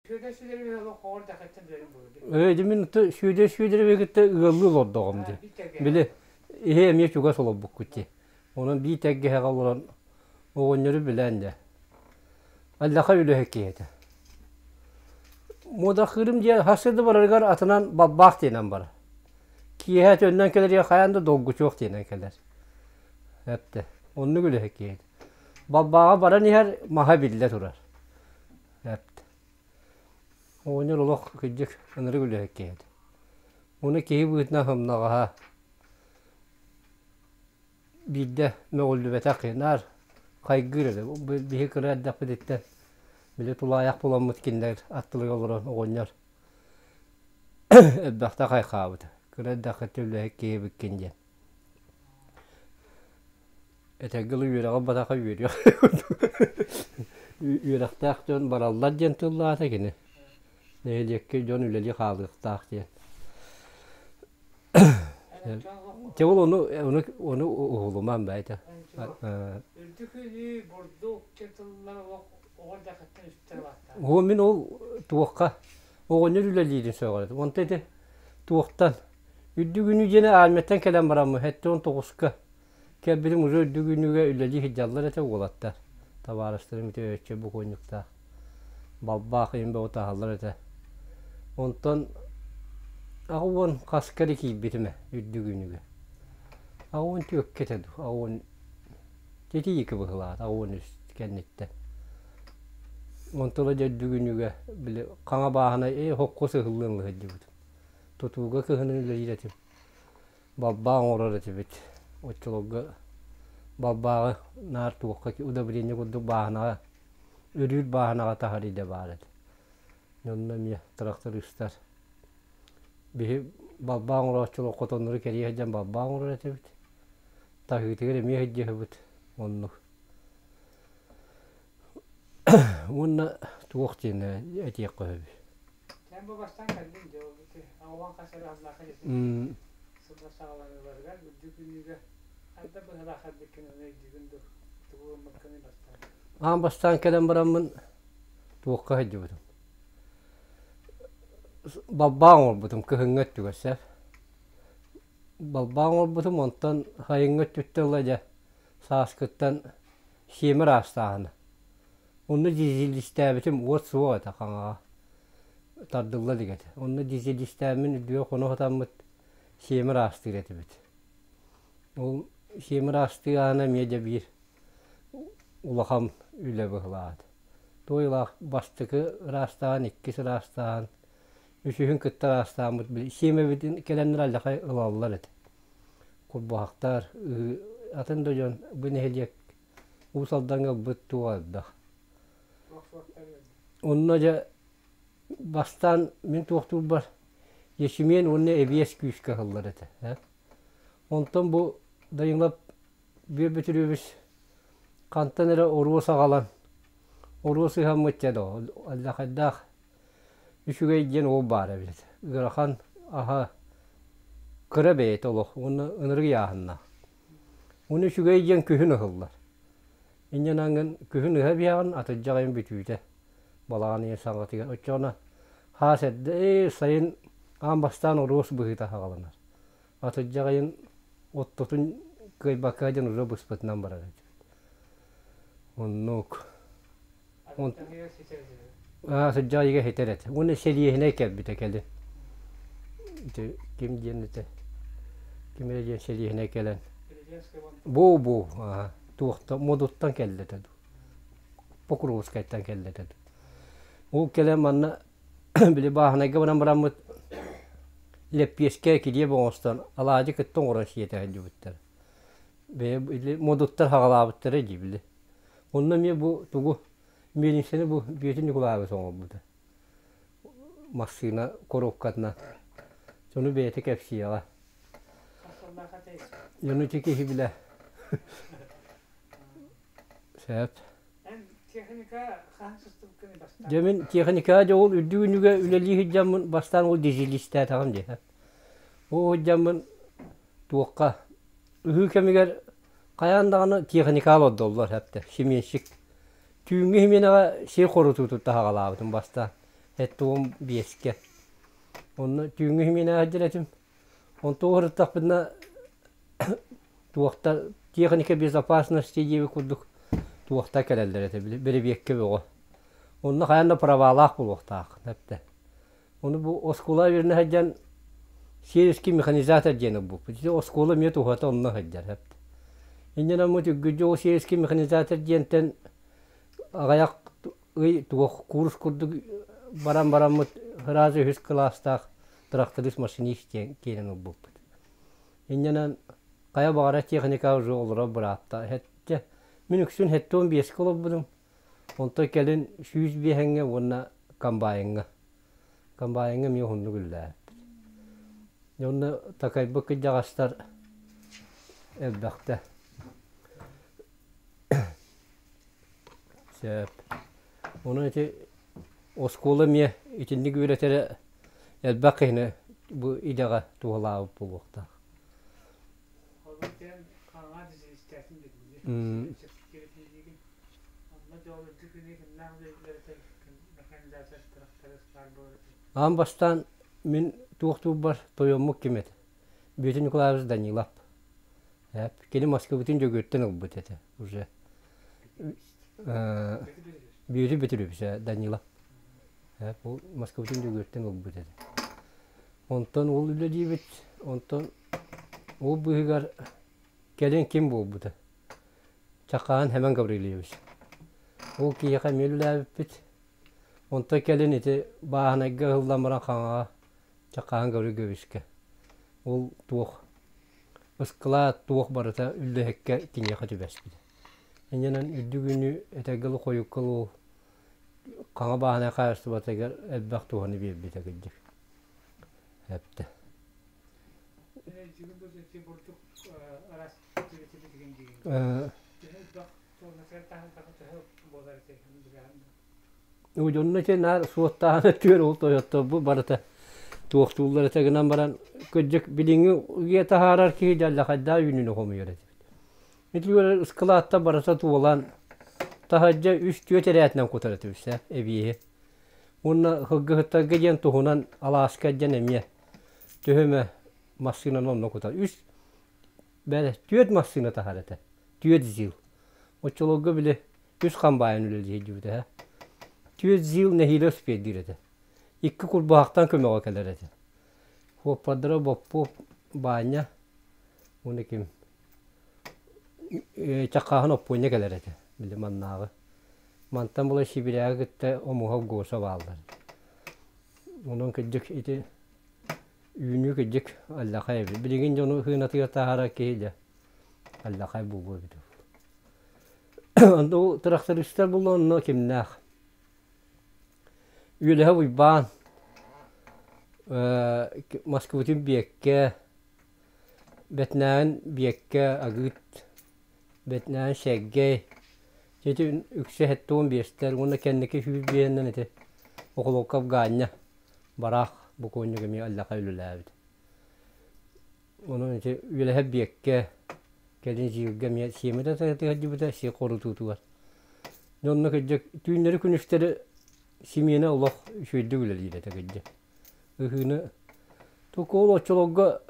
Сүөдэр Сүөдэрэбиһи олох оҕор дахыттан билэрим буолуо. Ээ, дьэ мин Сүөдэр Сүөдэрэбиһи кытта ыаллыы олордоҕум дии. Били иһи эмиэ чугас олорбуккут дии. Онон биир тэлгэһэҕэ олорон оҕонньору билээн дьэ. Аллаха үлэһит киһи этэ. Муодахыырым диэн сарсыарда барарыгар атынан балбаах тиэнэн барар. Киэһэ төннөн кэлэригэр хайаан да долгучуох тиэнэн кэлэр. Эптэ. Оннук үлэһит киһи этэ. Балбааҕа баран иһэр маһа биллэ турар. Эптэ. Оҕонньор олох кырдьык ынырык үлэһит киһи этэ. Ону киһи быһыытынан сымнаҕаһа биирдэ мөҕүллүбэтэх киһи наар хайгыыр эрэ. Биһи кыра эрдэхпититтэн били тулаайах буламмыт кинилэр аттыларыгар олорон оҕонньор элбэхтэ хайхаабыта. Кыра эрдэххиттэн үлэһит киһи эбиккин диэн. Этэргэ дылы үөрэҕи ылбатахха үөрүөх үөрэхтээх дьон бараллар диэн тыллаата кини. Нэһилиэккэ дьон үлэлии хаалыахтаах диэн. Дьэ ол ону ону ону уһулуман бэйэтэ. Үрдүк өлүү, бурдук диэн тыллар олох оҕо эрдэххиттэн үстэр бааттаах. Уһу мин ол туохха оҕонньор үлэлиирин сөҕөр этим. Онто ити туохтан үрдүк үүнүү диэни армияттан кэлэн бараммын 79-ка кэлбитим уже үрдүк үүнүүгэ үлэлии сылдьаллар этэ уолаттар. Табаарыстарым ити өйөччү бокуонньуктаах балбаах иһин бөҕө таһаллар этэ. Онтон 80 хаска эрэ киирбитим ээ үрдүк үүнүүгэ. 84-кэ этэ дуу, 80 ити быһыылаах 83 кэнниттэн. Онтон ыла дьэ үрдүк үүнүүгэ били хаҥа бааһынай ээ хоккус ыһыллыан ыла сылдьыбытым. Тутууга кыһынын үлэлиир этим. Балбаах оҥорор этибит. Оччолорго балбааҕы наар туохха удобрение курдук бааһынаҕа өрүүр бааһынаҕа таһар идэ баар этэ. Онно эмиэ тырахтарыыстар биһи балбаах оҥорооччулар хотоннору кэрийэ сылдьан балбаах оҥорор этибит. Таһыытыгар эмиэ сылдьыһабыт оннук. Уонна туох диэн этиэххэ сөбүй? Эн бу бастаан кэллиҥ дии, ол ити аҕабан хас эрэ сыллаахха дьэ сыллар саҕаланыыларыгар үрдүк үүнүүгэ хайдах быһыылаах эрбиккин ону өйдүүгүн дуу? Тугу гыммыккыный бастаан? Аан бастаан кэлэн бараммын туохха сылдьыбытым. Балбаах оҥорбутум кыһыҥҥы өттүгэр сөп. Балбаах оҥорбутум онтон сайыҥҥы өттүттэн ыла дьэ сааскыттан сиэмэ ыраастааһына. Онно дизелистээбитим уот суох этэ хаҥаҕа тардылла илик этэ. Онно дизелистээммин үрдүгэр хоно сытаммыт сиэмэ ыраастыыр этибит. Ол сиэмэ ыраастыы аана эмиэ дьэ биир улахан үлэ быһыылаах этэ. Туой бастакы ыраастаан, иккис ыраастаан, үсүһүн кытта ыраастааммыт били сиэмэбитин кэлэннэр алдьархай ылаллар этэ. Курбуһахтар, атын да дьон бу нэһилиэк Уус Алдаҥҥа ылбыт туох элбэх. Онно дьэ бастаан мин туохтуурбар ячмень уонна эбиэс күүскэ ыһыллар этэ. Онтон бу Дайыҥлап Бүөр Бөтүрүөбүс хантан эрэ оруос аҕалан оруос ыһаммыт дьэ доо алдьархайдаах үчүгэй диэн уол баар эбит. Ыарахан аһа кыра бэйэтэ олох уонна ынырык ыйааһыннаах. Уонна үчүгэй диэн күһүн ыһыллар. Инньэ гынан күһүн ыһа биһэҕин атырдьах ыйын бүтүүтэ балаҕан ыйын саҥатыгар оччоҕуна хаас эрдэ ээ сайын аан бастаан оруос быһыыта саҕаланар. Атырдьах ыйын оттотун кыайбакка диэн уже быспытынан барар этибит. Оннук. Атырдьах ыйыгар ситэр этэ. Уонна сэлиэһинэй кэлбитэ кэлин. Ити ким диэн этэ? Ким эрэ диэн сэлиэһинэй кэлэн. Бу-бу туохта Модуттан кэллэ этэ дуу. Покровскайтан кэллэ этэ дуу. Ол кэлэн манна били бааһынайга баран бараммыт лэппиэскэ килиэп оҥостон алаадьы кытта оҥорон сиэтэ сылдьыбыттар. Бэйэ били модуттар хаҕалаабыттара дии били. Онно эмиэ бу тугу миэлиҥсэни бу Бүөтүр Ньукулаайабыс оҥорбута. Массыына коробкатынан. Ону бэйэтэ кэпсиэҕэ. Дьону ити киһи билэ. Сөп. Дьэ мин техникаҕа дьэ ол үрдүк үнүгэ үлэлии сылдьаммын бастаан ол дизелистээтэҕим дии. Ол сылдьаммын туохха ыһыы кэмигэр хайаан даҕаны техникаҕа олордоллор эптэ сименщик. Түүҥҥү симиэнэҕэ сир хорутуутун таһаҕалаабытым бастаан. 75-кэ. Онно түүҥҥү иһимиэнэ сылдьар этим. Онтон уһуруттахпына туохта техника безопасности диэбит курдук туохта кэлэллэр этэ били бэрэбиэккэ бөҕө. Онно хайаан да правалаах буолуохтаах эптэ. Ону бу оскуола үөрэнэ сылдьан сельский механизатор диэн ылбыппыт. Ити оскуола эмиэ туһата онно сылдьар эптэ. Инньэ гынан үргүдьү сельский механизатор диэнтэн аҕыйах ый туох курс курдук баран бараммыт сразу үһүс кылаастаах тракторист-машинист диэн киирэн ылбыппыт. Инньэнэн хайа баҕарар техника уже олорор быраапта. Хэттэ мин үксүн 75-кэ олорбутум. Онтон кэлин 105-ҥэ уонна комбайҥҥа. Комбайҥҥа эмиэ уһуннук үлэлээбиппит. Онно такайбыт кырдьаҕастар элбэхтэ. Сөп. Онон ити оскуола эмиэ итинник үөрэтэрэ элбэх киһини бу идэҕэ туһалаабыт буолуохтаах. Аан бастаан мин туохтуурбар тойоммут ким этэ? Бүөтүр Николаевич Данилов. Кини Москвабытын Дьөгүөртэн ылбыт этэ уже. Бүөтүр Бөтүрүөбүс Данилов. Ол Москвабытын Дьөгүөртэн ылбыт этэ. Онтон ол үлэлиибит, онтон ол быыһыгар кэлин ким буолбута? Чакаан Хэмэн Гаврильевич. Ол киһиэхэ эмиэ үлэлээбиппит. Онтон кэлин ити бааһынайга ыһыллан баран Хаҥаҕа Чакаан Гаврильевичка. Ол туох ыскылаат туох барыта үллэһиккэ киниэхэ түбэспитэ. Инньэнэн үрдүк үүнүү этэргэ дылы хойукка ол Хаҥа бааһынай хаһаайыстыбатыгар элбэх туһаны биэрбитэ кырдьык. Эптэ. Дьонно ити наар суоттааһын өттүгэр ол тойотторбут барыта туохтууллар этэ гынан баран кырдьык билиҥҥи үйэ таһаарар киһи дьаллахайдаах үүнүүнү хомуйар этибит. Ити ыскылааттан барыта туолан таһырдьа үс-түөрт эрээтинэн кутар этибит эбиэһи. Уонна кыргыһыттарга диэн туһунан алааска диэн эмиэ төһө эмэ массыынаны онно кутар. Үс бэрэ түөрт массыына таһар этэ. Түөрт ЗИЛ. Оччолорго били үс хамбаайын үлэлии сылдьыбыта ээ. Түөрт ЗИЛ нэһиилэ успуордуур этэ. Икки курбуһахтан көмөҕө кэлэр этэ. Суоппардара Боппуоп Баанньа уонна ким Чаххааһын Оппуонньа кэлэр этэ били маннааҕы. Мантан була Сибиряга кытта Омуһа Гоша бааллар. Онон кырдьык ити үүнүү кырдьык аллахай эбит. Билигин дьону сыанатыгар таһаарар киһи дьэ аллахай буолуо эбит. Онно тырахтарыыстар буолла онно кимнээх Үөлэһэ Уйбаан Москвытын Биэккэ Бэтинээн Биэккэ Агыыт Бэтинээн Сэргэй ити үксэ 75-тэр уонна кэнники 105-нэн ити Охлопков Ганя Бараах бокуонньук эмиэ аллаха үлэлээбит. Онон ити үөлэһэ Биэккэ кэлин Зилгэ эмиэ сиэмэтэ сылдьыбыта сир хорутуутугар. Дьэ онно кырдьык түүннэри-күнүстэри симиэнэ олох үчүгэйдик үлэлиир этэ кырдьык. Ыһыыны Тукуол оччолорго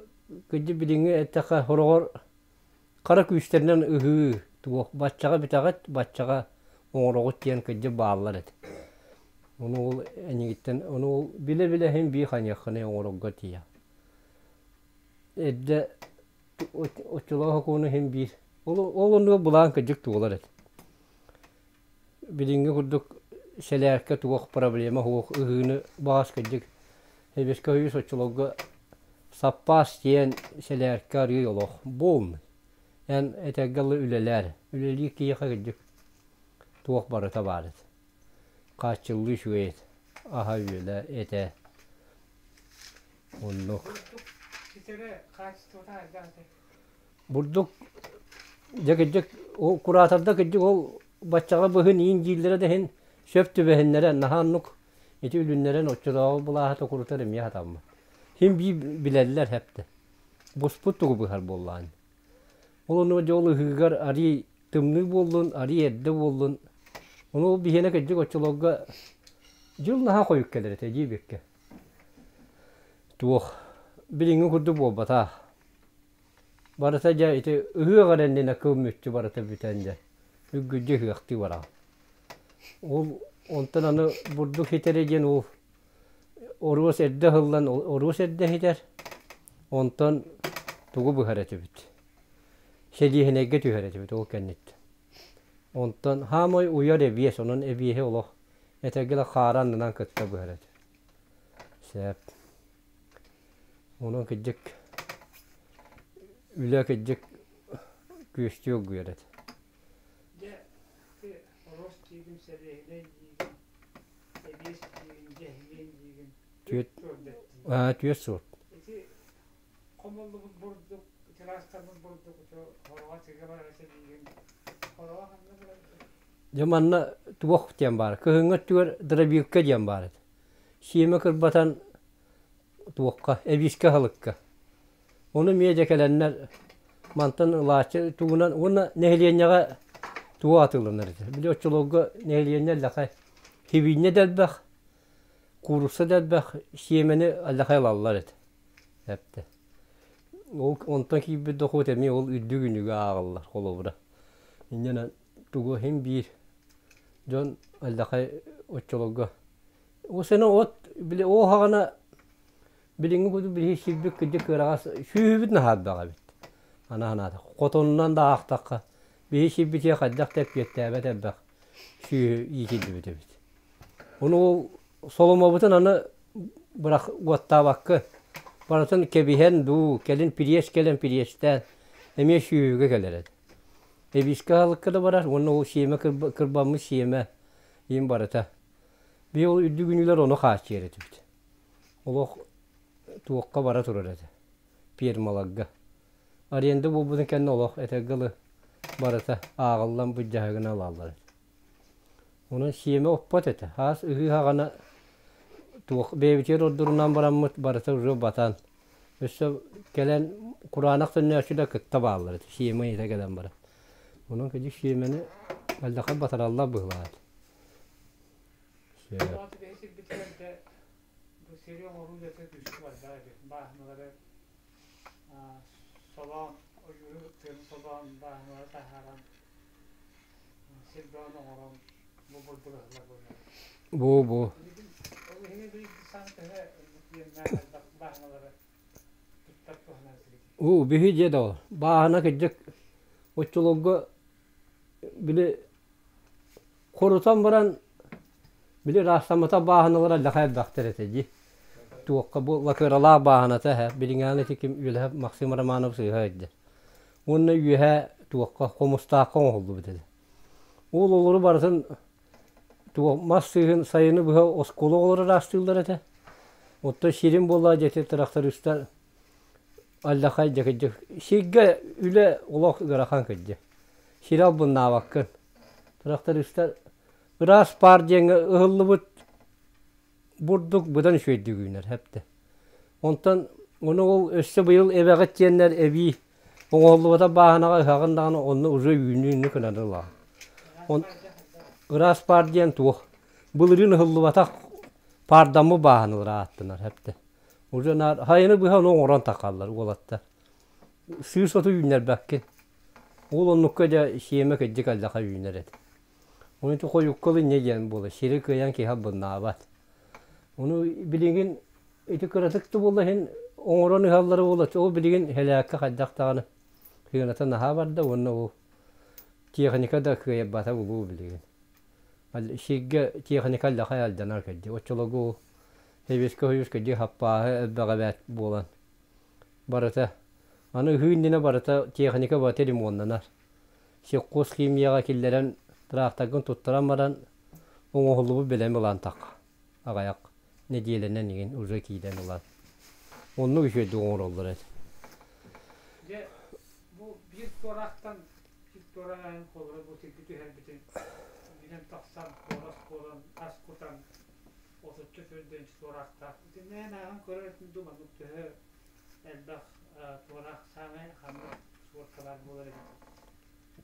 кырдьык билиҥҥи эттэххэ сороҕор хара күүстэринэн ыһыы туох баччаҕа бүтэҕит, баччаҕа оҥороҕут диэн кырдьык бааллар этэ. Ону ол эйигиттэн ону ол билэ-билэ иһин биир хайыаххыный оҥорорго тиийэҕин. Эрдэ оччолоох окуону иһин биир ол ол оннугар былаан кырдьык туолар этэ. Билиҥҥи курдук сэлээркэ туох проблема суох ыһыыны баҕас кырдьык Сэбиэскэй Союз оччолорго саппаас диэн сэлээркэ арыый олох буолмут. Эн этэргэ дылы үлэлээр. Үлэлиир киһиэхэ кырдьык туох барыта баар этэ. Хааччыллыы үчүгэй этэ. Аһа-үөлэ этэ. Оннук. Бурдук дьэ кырдьык ол куратордар кырдьык ол баччаҕа быһын иин дииллэрэ да иһин сөп түбэһиннэрэ наһаа оннук ити үлүннэрэн оччотооҕу былааһы токурутар эмиэ сатаммат. Син биир билэллэр хэптэ. Буспут тугу быһар буоллаҕын. Ол онно дьэ ол ыһыыгар арыый тымныы буоллун, арыый эрдэ буоллун. Ону ол биһиэнэ кырдьык оччолорго Дьыл наһаа хойут кэлэр этэ диэбиккэ. Туох билиҥҥи курдук буолбатах. Барыта дьэ ити ыһыах эрэ иннинэ кыл мүччү барыта бүтэн дьэ үргүлдьү ыһыахтыы бараҕын. Ол онтон аны бурдук ситэрэ диэн ол оруос эрдэ ыһыллан оруос эрдэ ситэр. Онтон тугу быһар этибит? Сэлиэһинэйгэ түһэр этибит ол кэнниттэн. Онтон хаамай уйар эбиэс, онон эбиэһи олох этэргэ да хаара аннынан кытта быһар этэ. Сөп. Онон кырдьык үлэ кырдьык күөстүү оргуйар этэ. Дьэ, ити оруос диигин, сэлиэһинэй диигин, эбиэс диигин, дьэһиэн диигин, Түөрт түөрт суорт диигин. Аа, түөрт суорт. Ити хомуллубут бурдук, чараастаммыт бурдук хороҕо сиргэ барар этэ диигин. Хороҕо ханна барар этэ? Дьэ манна туох диэн баар. Кыһыҥҥы өттүгэр дробилка диэн баар этэ. Сиэмэ кырбатан туохха, эбиискэ аһылыкка. Ону эмиэ дьэ кэлэннэр мантан ылааччы тугунан уонна нэһилиэнньэҕэ тугу атыыланар этэ. Били оччолорго нэһилиэнньэ эллэхэ сибиинньэ да элбэх, куурусса да элбэх, сиэмэни эллэхэ ылаллар этэ. Эптэ. Ол онтон киирбит дохуот эмиэ ол үрдүк үнүгэ ааҕыллар холобура. Инньэ тугу иһин биир дьон эллэхэ оччолорго Ол от били ол саҕана билиҥҥи курдук биһиги сирбит кырдьык кыараҕас сүөһүбүт наһаа элбэх эбит. Аны санаатах хотонунан да аахтахха биһи сирбитигэр хайдах да эппиэттээбэт элбэх сүөһү иитиллибит эбит. Ону ол соломобутун аны бырах уоттаабакка барытын кэбиһэн дуу, кэлин пириэс кэлэн пириэстээн эмиэ сүөһүгэ кэлэр этэ. Эбиискэ аһылыкка да барар уонна ол сиэмэ кырбаммыт сиэмэ иин барыта Биһи ол үрдүк үүнүүлэр ону хааччыйар этибит. Олох туохха бара турар этэ, пиэрмаларга. Аренда буолбутун кэннэ олох этэргэ дылы барыта ааҕыллан былдьаһыгынан ылаллар этэ. Онон сиэмэ оппот этэ. Аас ыһыы саҕана туох бэйэбитигэр ордорунан бараммыт барыта уже батан өссө кэлэн кураанах төннөөччүлэр кытта бааллар этэ сиэмэ ыйыта кэлэн баран. Онон кэлии сиэмэни элбэххэ батараллар быһыылаах этэ. Ол бэйэ сирбитигэр да бу сири оҥоруу үлэтэ күүскэ барда эбит. Бааһыналары солоон, ойууру тыаны солоон, бааһыналары таһааран, сир бөҕөнү оҥорон бу бурдук ыһыллар буолла. Бу-бу. Билигин ол иһин билигин саҥа төһө иэннээх элбэх бааһыналары туттар туһанар этибит. Уу, биһи дьиэ да бааһына кырдьык оччолорго били Хорутан баран, били ыраастаммата бааһыналара элбэх элбэхтэр этэ дии. Туохха бу лакыралаах бааһыната эһэ, билиҥҥээҥи ити ким үөлэһэ Максим Романов сыыһа ыйда. Уонна үөһэ туохха хомустаахха оҥоһуллубут этэ. Ол олору барытын туох мас сыыһын сайыны быһа оскуола оҕолоро ыраастыыллар этэ. Оттон сирин буоллаҕа дьэ тырахтарыыстар алдьархай дьэ кырдьык сиргэ үлэ олох ыарахан кырдьык. Сири албыннаабаккын. Тырахтарыыстар ыраас паар диэҥҥэ ыһыллыбыт бурдук быдан үчүгэйдик үүнэр эптэ. Онтон ону ол өссө быйыл эбэҕит диэннэр эбии оҥоһуллубата бааһынаҕа ыһаҕын даҕаны онно уже үүнүүнү гынан ылаҕын. Ыраас паар диэн туох? Былырыын ыһыллыбатах паардаммыт бааһыналар ааттанар эптэ. Уже наар хайаны быһа ону оҥорон тахаллар уолаттар. Сыыс оту үүннэрбэккин. Ол оннукка дьэ сиэмэ кырдьык алдьархай үүнэр этэ. Ону ити хойукка инньэ диэн буолар, сири кыайан киһи албыннаабат. Ону билигин ити кыратык да буолла иһин оҥорон ыһаллара буолла, ол билигин сэлээккэ хайдах даҕаны сыаната наһаа барда уонна ол техника да кыайбата улуу билигин. Сиргэ техника алдьархай алдьанар кырдьык. Оччолорго ол Сэбиэскэй Союз кырдьык саппааһы элбэҕэ эбээт буолан барыта аны ыһыы иннинэ барыта техника барыта ремоннанар. Сельхоз химияҕа киллэрэн тракторгын туттаран баран оҥоһуллубут бэлэм ылан тахха аҕыйах нэдиэлэнэн игин уже киирэн ылан оннук үчүгэйдик оҥороллор этэ. Дьэ бу биир туораахтан биир туораан холобура бу сиргэ түһэрбитин билэн тахсан куорас буолан ас кутан отучча төрдүөнчү туораахтаах. Итиннээн ааҕан көрөр этим дуу маннык төһө элбэх туораах саамай ханнык суоркалар буолар эбит?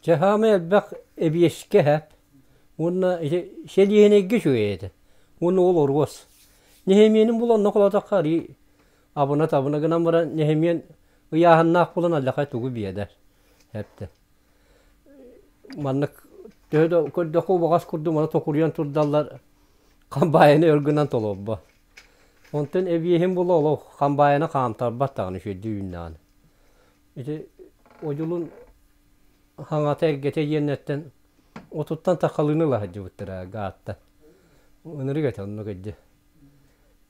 Чэ, саамай элбэх эбиэскэ эһэп уонна ити сэлиэһинэйгэ үчүгэй этэ. Уонна ол оруос. Нэһимиэнин булан онно холоотоххо арыы абына-табына гынан баран нэһимиэн ыйааһыннаах буолан алдьархай тугу биэрэр эптэ. Маннык төһө да көрдөххө убаҕас курдук маны токуруйан турдаллар хамбаайыны өр гынан толорбо. Онтон эбиэһин була олох хамбаайыны хаамтарбат даҕаны үчүгэйдик үүннэҕинэ. Ити одьулун хаҥата эргэтэ диэннэртэн отуттан тахалыыны ыла сылдьыбыттара гаатта. Ынырык этэ оннук илдьэ.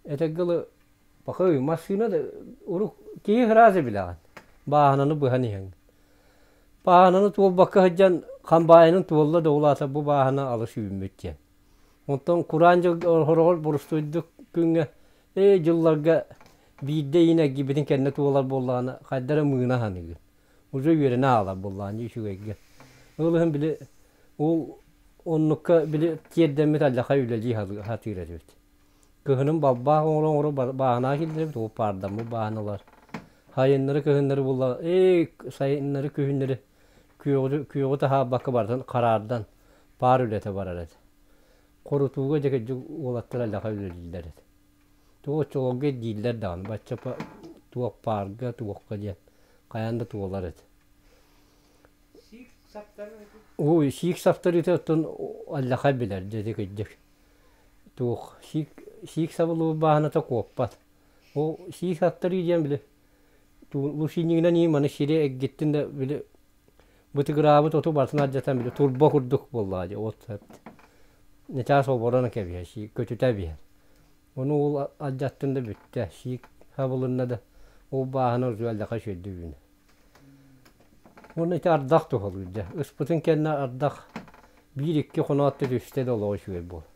Этэргэ дылы пахай массыына да урук киһи сразу билэҕин. Бааһынаны быһан иһэҥ. Бааһынаны туолбакка сылдьан хамбаайынын туолла да ол аата бу бааһына алыс үүммүт диэн. Онтон кураан дьыл хороҕор борустуойдук күҥҥэ ээ дьылларга биирдэ иин эргийбитин кэннэ туолар буоллаҕына хайдах эрэ мыына саныыгын. Уже үөрэнэ хаалар буоллаҕына үчүгэйгэ. Ол иһин били ол оннукка били тиэрдэммит алдьархай үлэлии сатыыр этибит. Кыһынын балбаах оҥоро-оҥоро бааһынаҕа киллэрэбит, ол паардаммыт бааһыналар. Сайыннары кыһыннары буолла ээ сайыннары күһүннэри күөҕү күөҕү таһаарбакка барытын хараардан паар үлэтэ барар этэ. Хорутууга дьэ кырдьык уолаттар алдьархай үлэлииллэр этэ. Туох оччолорго дииллэр даҕаны бачча туох паарга туохха диэн хайаан да туолар этэ. Сиик саптарыы Ой, сиик саптарыыта оттон алдьархай билэр дьэ ити кырдьык. Туох сиик сиик сабыллыбыт бааһыната куоппат. Ол сиик саптарыы диэн били лушинигынан ии маны сири эргиттин да били бытыгыраабыт оту барытын алдьатан били турба курдук буоллаҕа дии от нечаас оборон кэбиһэр сиик көтүтэ биһэр. Ону ол алдьаттын да бүттэ сиик сабылынна да ол бааһына уже алдьархай үчүгэйдик үүнэр. Уонна ити ардах туһалыыр дьэ. Ыспытын кэннэ ардах биир-икки хоноот да түстэ да олоҕо үчүгэй буолар.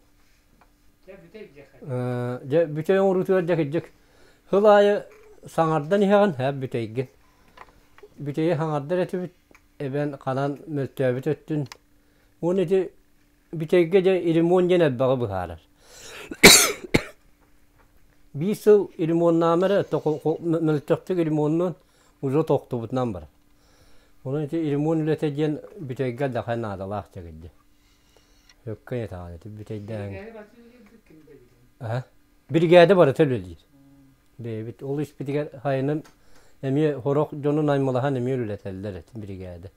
Дьэ бүтэй диэххэ. Дьэ бүтэй оҥоруутугар дьэ кырдьык сыл аайы саҥардан иһэҕин һэ бүтэйгин. Бүтэйи саҥардар этибит эбэн ханан мөлтөөбүт өттүн. Уонна ити бүтэйгэ дьэ ремонт диэн элбэҕи быһаарар. Биир сыл ремоннаама эрэ мөлтөхтүк ремоннуон уже тохтубутунан барар. Онон ити ремонт үлэтэ диэн бүтэйгэ элбэхэ наадалаах дьэ Өккө этэҕин ити бүтэйдээҥ. Биригээдэ барыта үлэлиир. Бэйэбит ол испитигэр сайынын эмиэ сорох дьону наймылаһан эмиэ үлэлэтэллэр эти биригээдэ.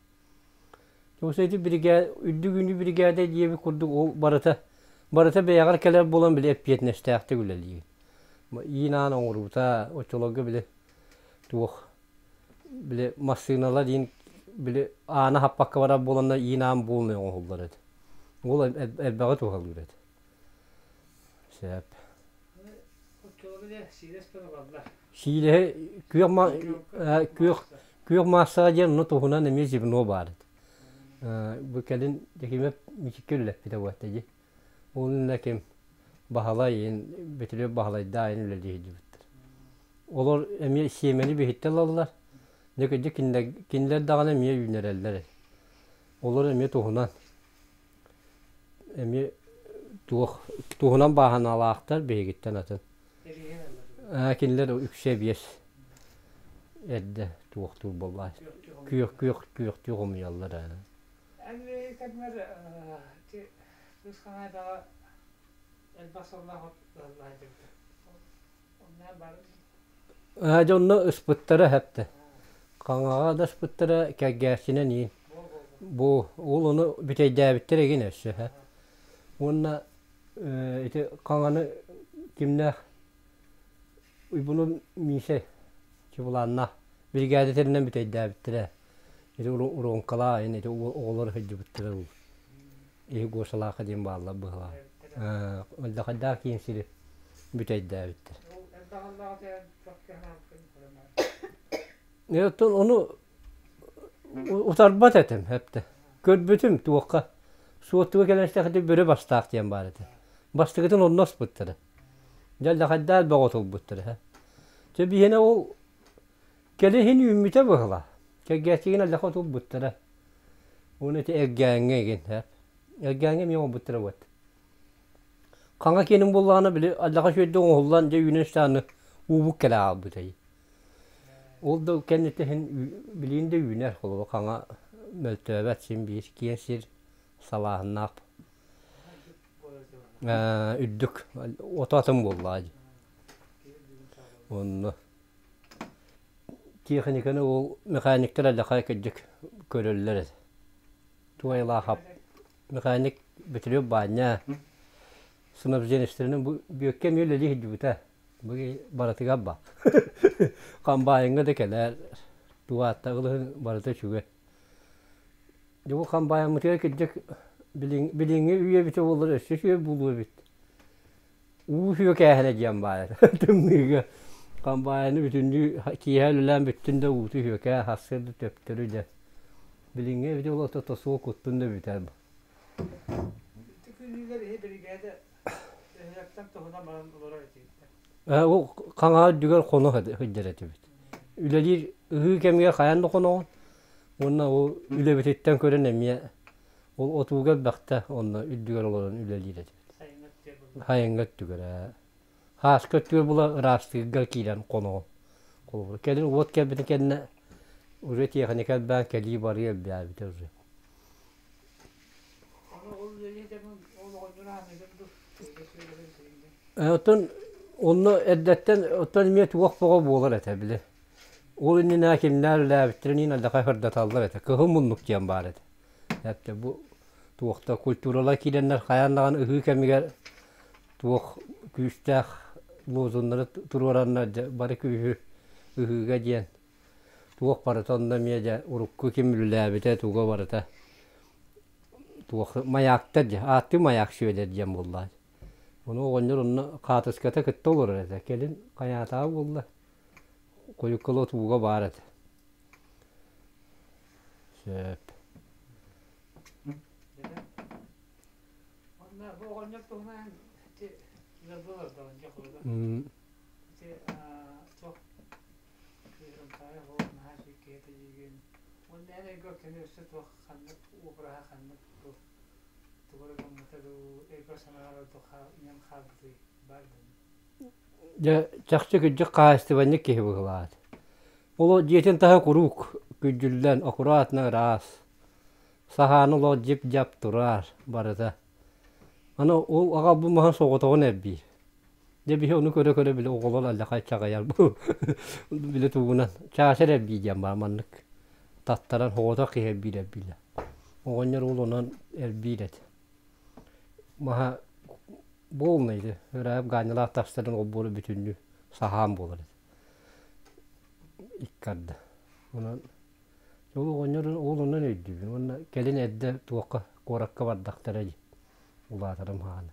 Тугуса ити биригээдэ үрдүк үүнүү биригээдэ диэбит курдук ол барыта барыта бэйэҕэр кэлэр буолан били эппиэтинэстээхтик үлэлиир. Иин аан оҥоруута оччолорго били туох били массыыналар иин били аана хаппакка барар буоланнар иин аан буолунай оҥоһуллар этэ. Ол элбэҕи туһалыыр этэ. Сөп. Сиилэһи күөх күөх күөх маассаҕа диэн ону туһунан эмиэ зерно баар этэ. Бу кэлин Дьэкиимэп Мичиккэ үлэлэппитэ буолта дии. Ол иннинэ ким Баһылай иин Бөтүрүөп Баһылайдаах иин үлэлии сылдьыбыттар. Олор эмиэ сиэмэни биһиттэ ылаллар. Дьэ кырдьык кинилэр кинилэр даҕаны эмиэ үүнэрэллэр этэ. Олор эмиэ туһунан эмиэ туох туһунан бааһыналаахтар биһигиттэн атын. Ээ кинилэр үксэ биэс эрдэ туохтуур буоллаҕа күөх күөх күөхтүү хомуйаллар ээ. Эн кэмҥэр Кыыс Хаҥаайдаҕа элбэх сыллаах от ыһыллаһа дьыбыта. Онно бары Ээ дьэ онно ыспыттара эһэптэ. Хаҥаҕа да ыспыттара кэргээччинэн иин. Бу ол ону бүтэйдээбиттэр игин өссө һэ. Уонна ити хаҥаны кимнээх Уйбунун Миисэ Чубулааннаах биригээдэ тэринэн бүтэйдээбиттэрэ. Ити уруоҥкалаа ини ити оҕолор сылдьыбыттара дуу. Иһи Гошалаахха диэн бааллар быһалаах. Өлдөхөйдөөх киин сири бүтэйдээбиттэр. Оттон ону утарбат этим эптэ. Көрбүтүм туохха суоттуга кэлэн истэххэ бөрө бастаах диэн баар этэ. Бастакытын онно аспыттара. Дьэ лэхэйдээл бөҕө отулбуттара. Чэ биһиэнэ ол кэлиһин үүммүтэ быһыла. Кэргээччигин эллэхэ отулбуттара. Уонна ити эргээҥҥэ игин Эргээҥҥэ эмиэ оҥорбуттара буолт. Хаҥа киэнин буоллаҕына били аллаха үчүгэйдик оҥоһуллан дьэ үүнэн истэҕинэ уубут кэлэ хаалбыта Ол да кэнниттэн иһин билигин да үүнэр холобур хаҥа мөлтөөбөт син биир киэҥ сир салааһыннаах. Үрдүк ото атын буоллаҕа дии. Онно тиэхиникэни ол механиктар эллэхэ кырдьык көрөллөр этэ. Туойалаахап механик Бөтүрүөп Баанньа снабженецтэринэн бу Бүөккэ эмиэ үлэлии сылдьыбыта. Бу барытыгар ба. Хамбаайыҥҥа да кэлээр тугаатта ылыһын барыта үчүгэй. Дьэ бу хамбаайыммытыгар кырдьык билиҥҥи үйэбитэ буоллар өссө үчүгэй буолуо эбит. Уу сүөкээһинэ диэн баар этэ тымныыга. Хамбаайыны бүтүннүү киэһэ үлэлээн бүттүн да ууту сүөкээ, сарсыарда төптөрү дьэ. Билиҥҥи эбитэ буоллар тосуо куттун да бүтэр. Ити күнүүлэр иһи биригээдэ бөһүөлэктэн туһунан баран олорор этибиттэр. Ол хаҥаа үрдүгэр хоно сылдьар этибит. Үлэлиир ыһыы кэмигэр хайаан да хоноҕун уонна ол үлэбититтэн көрөн эмиэ ол отууга элбэхтэ онно үрдүгэр олорон үлэлиир этибит. Сайыҥҥы өттүгэр ээ. Һааскы өттүгэр була ыраастыырга киирэн хоноҕун. Холобура кэлин уот кэлбитин кэннэ уже тиэхиньикэ элбээн кэлии барыы элбээбитэ уже. Оттон онно эрдэттэн оттон эмиэ туох бөҕө буолар этэ били. Ол иннинэ кимнээх үлэлээбиттэрин иһин алдьархай сырдаталлар этэ. Кыһыл муннук диэн баар этэ. Эптэ бу туохта культуралар киирэннэр хайаан даҕаны ыһыы кэмигэр туох күүстээх лозуннары туруораннар дьэ бары күүһү ыһыыга диэн туох барыта онно эмиэ дьэ урукку ким үлэлээбитэ туга барыта туох маяктар дьэ ааттыы маяк сүөлэр диэн буолла. Ону оҕонньор онно хаатыската кытта олорор этэ. Кэлин хайаатаҕа буолла хойукка отууга баар этэ. Сөп. Онно бу оҕонньор туһунан ити ыаллар олордоҕун дьэ холобура. Ити туох Кыырымтаайа ол наһаа үчүгэй киһи этэ диигин. Уонна эн өйгөр кини өссө туох ханнык обраһа ханнык туох тугу эрэ гыммыта дуу, өйгөр санааҕар туох иҥэн хаалбытый баар дуу? Дьэ, чахчы кырдьык хаһаайыстыбанньык киһи быһыылаах. Ол дьиэтин таһа куруук күрдьүллэн, аккуратно ыраас. Саһааны олох дьип-дьап турар барыта. Аны ол аҕалбыт маһын соҕотоҕун эрбиир. Дьэ биһи ону көрө-көрө били оҕолор алдьархай чаҕыйар били тугунан чаачар эрбии диэн баар маннык таттаран соҕотох киһи эрбиир эрбиилэ. Оҕонньор уол онон эрбиир этэ. Маһа буолна ити Өрөөп Гаанньалаах тахсарын олбуору бүтүннүү саһаан буолар этэ. Икки арда. Онон ол оҕонньор уол онон өйдүүбүн уонна кэлин эрдэ туохха куоракка бардахтара дии улаатарым хаана.